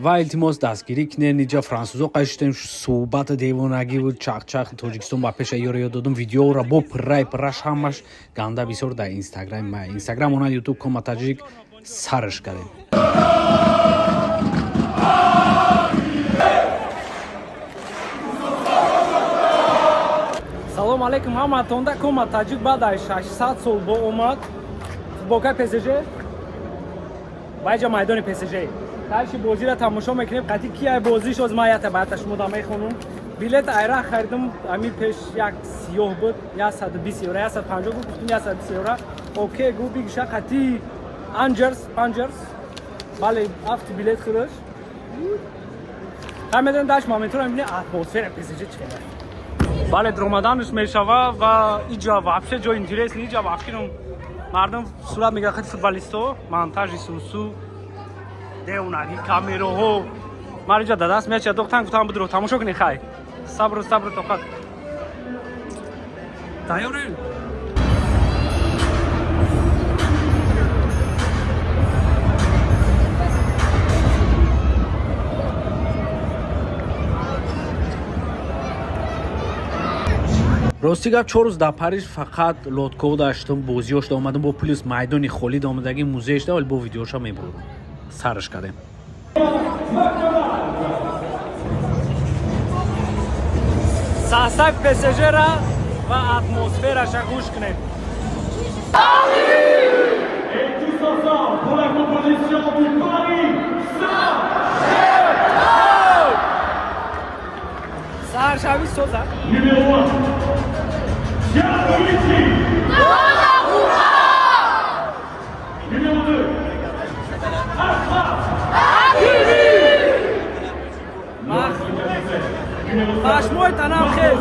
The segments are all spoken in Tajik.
Ва илтимос, дастгирӣ кунед. Иҷа франсузо қашитем, суҳбати девонагӣ буд, чақчақ. Тоҷикистон ба пеша ёро ёд додум. Видеоро бо пуррай пурраш ҳамаш ганда бисёр дар Инстаграми ма, Инстаграм она Ютуб Кома Таҷик. Сарш кардем. Салом алейкум ҳаматонда. Кома Таҷик баъд аз 600 сол бо омад футболкаи ПСЖ ва иҷа майдони ПСЖ. Дальше бозиро тамошо мекунем. Қати кияй бозиш оз ман ята баъта шумо да мехонум. Билет айра харидум, ами пеш як сиёҳ буд, 120 евро, 150 буд, гуфтум 120 евро окей гу бигиша. Қати Анҷерс Панҷерс, бале, афти билет худаш ҳам медонем. Дальше моментро мебинем, атмосфера ПСЖ чӣ хеле. Бале, дромаданаш мешава ва иҷа вообще ҷои интересный. Иҷа вообще мардум сурат мегирад хати футболистҳо, монтажи сусу девонаги, камераҳо. Ман иҷа дадаст меча дохтан, гуфтам будро тамошо кунӣ. Хай, сабру сабру тоқат тайёрем. Рости гап, 4 рӯз дар Париж фақат лодков даштум, бозиёшда омадам, бо плюс майдони холид омадаги, музеешда, вале бо видеоша мебурдам. Сарш кардем. Состав ПСЖ-ра ва атмосфераша гӯш кунем. Et tous ensemble pour la composition du Paris Saint-Germain. Саршави соза. Numéro 1, Gianluigi. Numéro 2, Achraf. Numéro 5, Пашмои танам хез.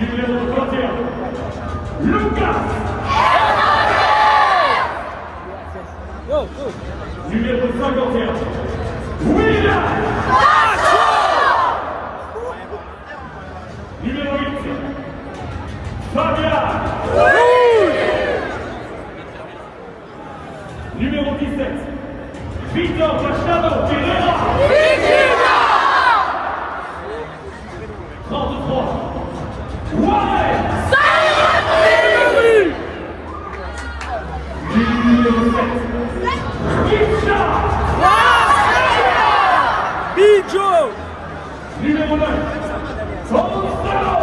Numéro 21, Lucas. Yo, go. Numéro 51, William. Numéro 8, Fabian. Numéro 17, Victor Machado Pereira. 33, Warren. Numéro 7, Bicha. Биҷо. Numéro 9, Gonzalo.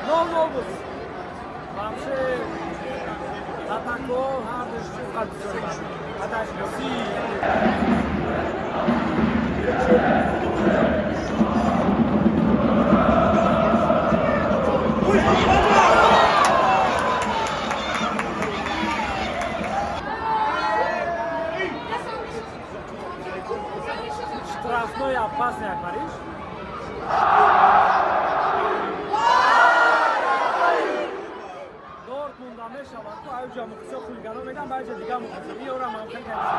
0-0 буд. Вообще атако ҳардуш чӣ бисёр аташ. Штрафной опасный Париж. Дортмунда мешавад, ку аюҷа мухлисо хулигано меган, баъҷа дига мухлисо иёра мамхел кардиса.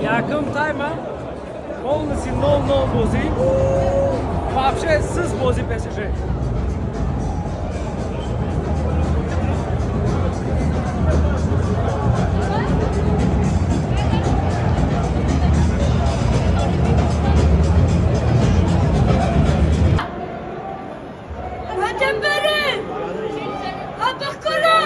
Якум тайма полностью 0-0 бозӣ. Вообще сиз бозӣ ПСЖ. Dembélé! À Barcola!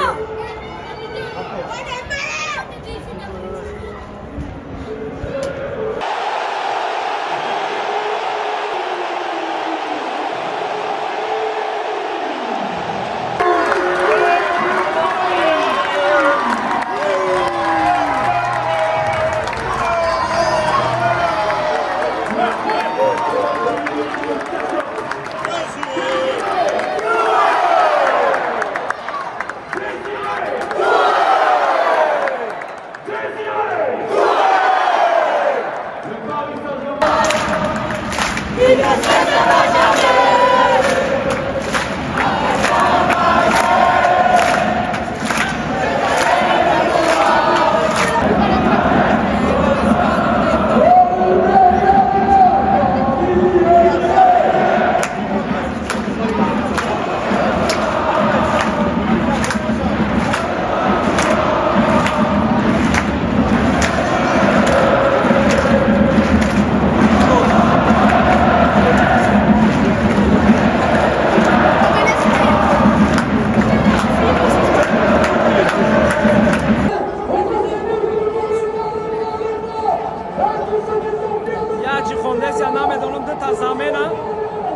Ячи хондеся намедонам, дута замена: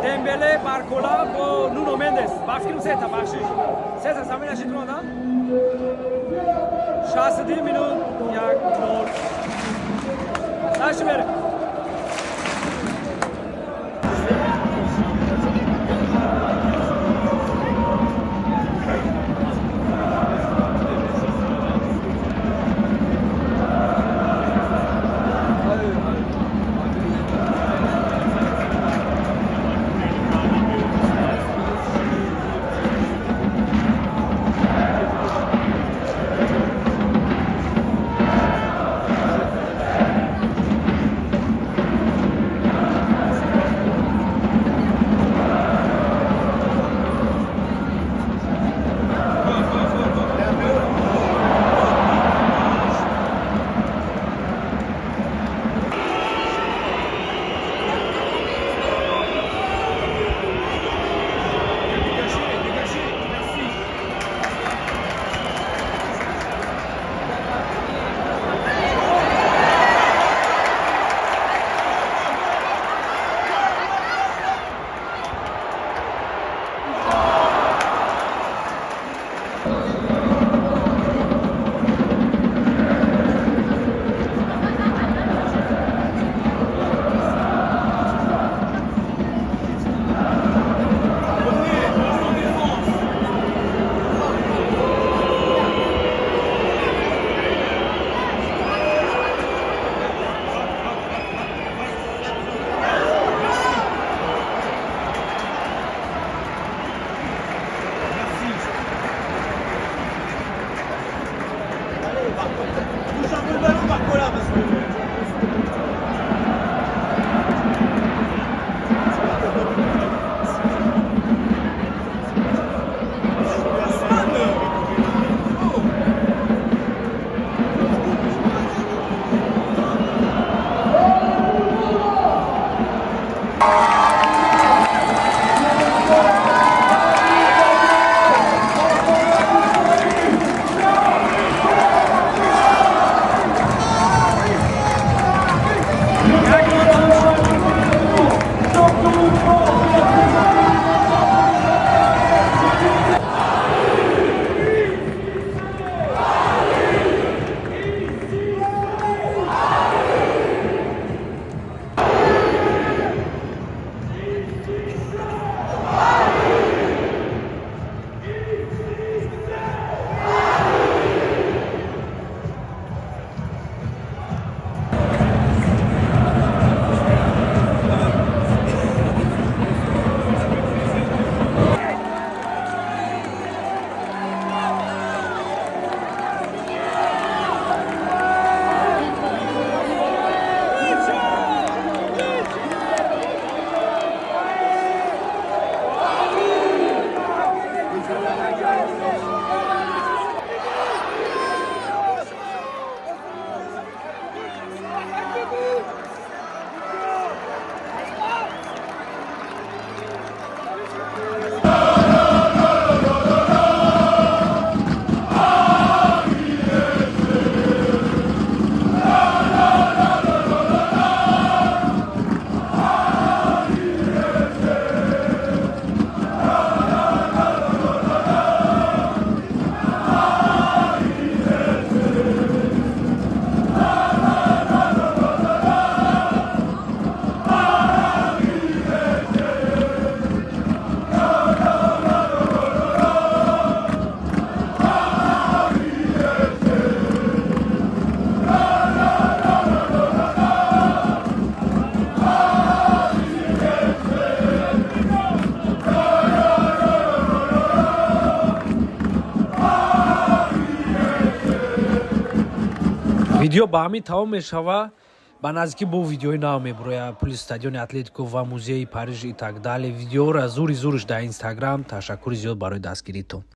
Дембеле, Баркола бо Нуно Мендес. Ба фикрам сета, бахшиш, сета замена шид рондан. 62 минут, 1-0. Дальше мерем. Touche un peu le ballon, Barcola, parce que. Видео ба ҳамин тамом мешава. Ба наздикӣ бо видеои нав мебурояд, пули стадиони Атлетико ва музеи Париж и так далее. Видеоро зури зурш дар Инстаграм. Ташаккури зиёд барои дастгиритон.